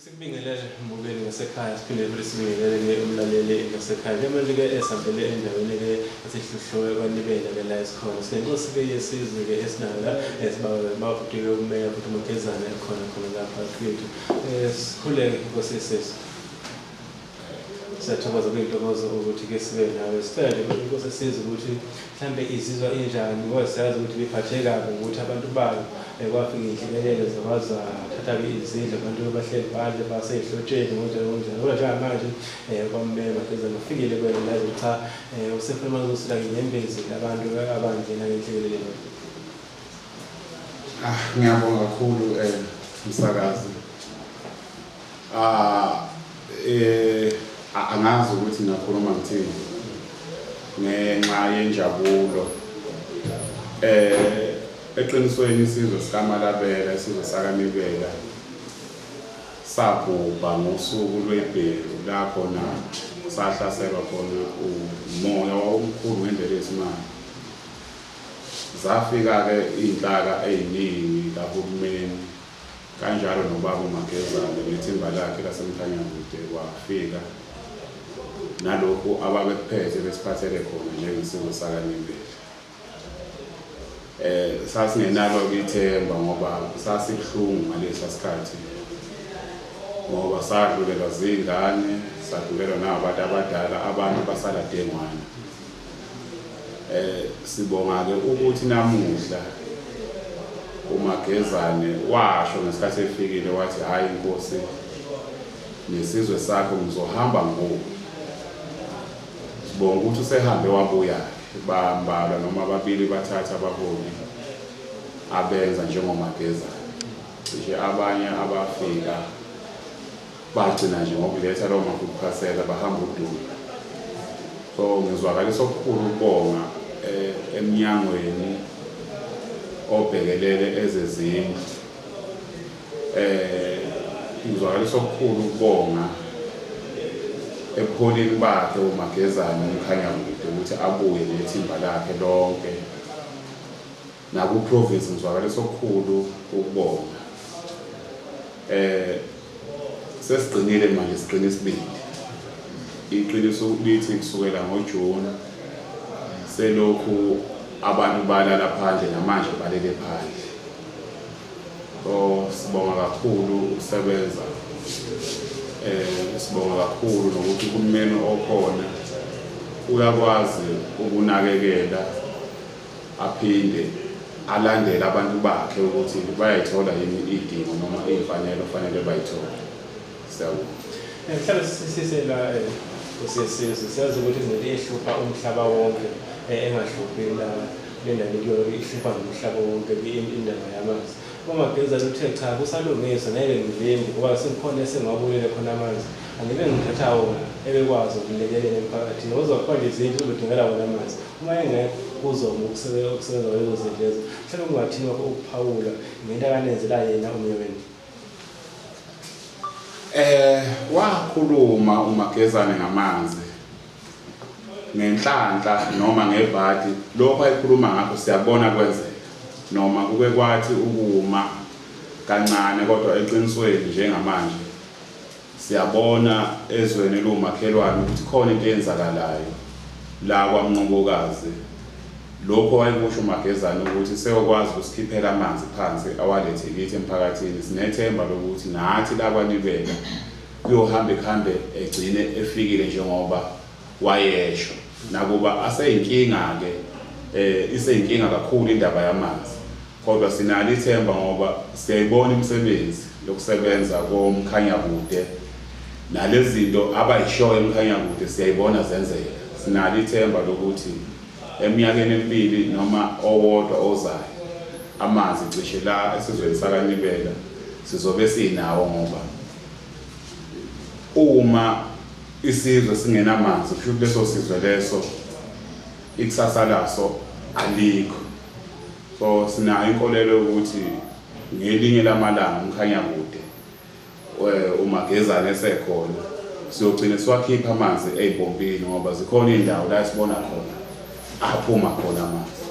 Sikubingelele mbukeli ngasekhaya, siphinde futhi sibingelele-ke umlaleli ngasekhaya. Njengamanje-ke esihambele endaweni-ke esihluhluwe kwaNibela-ke la esikhona. Sinenkosi-ke yesizwe-ke esinayo la, sibafuthi-ke umeya futhi uMagezane ekhona khona lapha kwethu. Sikhuleke Nkosi yesizwe. Siyathokoza, kuyintokozo ukuthi-ke sibe nawe. Sicela nje ukuthi iNkosi esize ukuthi mhlampe izizwa injani ngoba siyazi ukuthi ibiphatheke kabi ngokuthi abantu bayo kwafika iy'nhlekelele zathatha-ke izindlu, abantu bahleli phandle basey'hlotsheni ngokunjalo ngokunjalo. Kodwa njengamanje kwaMmeya Magezane ufikile kwena la ezothi cha, usefuna manje uzosula inyembezi labantu abanjena ngenhlekelele. Ah, ngiyabonga kakhulu msakazi. Ah angazi ukuthi ngingakhuluma ngithini ngenxa yenjabulo. Eqinisweni isizwe sikaMalabela, isizwe sakaNibela sabhubha ngosuku lwebheru la khona sahlaselwa khona umoya wawumkhulu ngendlela eyisimanga. Zafika-ke iy'nhlaka ey'ningi kahulumeni Kanjalo nobaba uMagezane nethimba lakhe laseMkhanyakude wafika nalokhu ababekuphethe besiphathele khona njengesizwe sakaNyembeli. Sasingenalo-ke ithemba ngoba sasibuhlungu ngalesa sikhathi ngoba sadlulelwa zingane, sadlulelwa nabantu abadala, abantu basala dengwana. Sibonga-ke ukuthi namuhla uMagezane washo ngesikhathi efikile wathi hhayi Nkosi nesizwe sakho ngizohamba ngoku. Sibonga ukuthi usehambe wabuya-ke, bambalwa noma babili bathathu abaholi abenza njengoMagezane. Cishe abanye abafika Bagcina nje ngokuletha lawo ma-food parcel bahamba udumo. So ngizwakalisa okukhulu ukubonga emnyangweni obhekelele ezezindlu. Ngizwakalisa okukhulu ukubonga ebuholini bakhe uMagezane uMkhanyakude ukuthi abuye nethimba lakhe lonke. Naku-province ngizwakalisa okukhulu ukubonga. Sesigcinile manje siqina isibindi. Iqiniso lithi kusukela ngoJune selokhu abantu balala phandle namanje balele phandle. So sibonga kakhulu ukusebenza, sibonga kakhulu nokuthi uhulumeni okhona uyakwazi ukunakekela aphinde alandele abantu bakhe ukuthi bayayithola yini iy'dingo noma iy'mfanelo ofanele bayithole. Siyabonga. Mhlawumbe sisise la Nkosi yesizwe, siyazi ukuthi kunento ehlupha umhlaba wonke, engahluphi la le ndawo ekuyona, ihlupha nomhlaba wonke indaba yamanzi. UMagezane uthe cha, kusalungiswa, ngeke ngivimbe ngoba sekukhona esengiwabulele khona amanzi. Angibe ngithatha wona ebekwazi ukulekelela emphakathini. Kuzokhona izindlu kuzodingeka wona amanzi. Uma engekho kuzoma ukusebenza kwalezo zindlu lezo. Mhlawumbe kungathini ukuphawula ngento akanenzela yena umyeni. Wakhuluma uMagezane ngamanzi ngenhlanhla noma ngebhadi, lokho ayekhuluma ngakho siyakubona kwenzeka noma kuke kwathi ukuma kancane kodwa eqinisweni njengamanje Siyabona ezweni eliwumakhelwane ukuthi khona into eyenzakalayo la kwaMnqobokazi. Lokhu awayekusho uMagezane ukuthi seyokwazi ukusikhiphela amanzi phansi awalethe kithi emphakathini. Sinethemba lokuthi nathi la kwaNibela kuyohambe kuhambe egcine efikile njengoba wayesho. Nakuba aseyinkinga-ke, iseyinkinga kakhulu indaba yamanzi. Kodwa sinalo ithemba ngoba siyayibona imisebenzi yokusebenza koMkhanyakude nalezinto abayishoyo eMkhanyakude siyayibona zenzeka. Sinalo ithemba lokuthi eminyakeni emibili noma owodwa ozayo amanzi cishe la esizweni sakaNibela sizobe sinawo ngoba uma isizwe singenamanzi kusho ukuthi leso sizwe leso ikusasa laso alikho. So sinayo inkolelo yokuthi ngelinye lamalanga uMkhanyakude uMagezane esekhona siyogcina siwakhipha amanzi ey'mpompini ngoba zikhona iy'ndawo la esibona khona aphuma khona amanzi.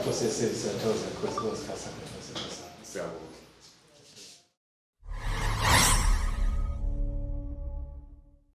Nkosi yesizwe, siyathokoza kakhulu, sibonge isikhathi sakho Nkosi. Siyabonga.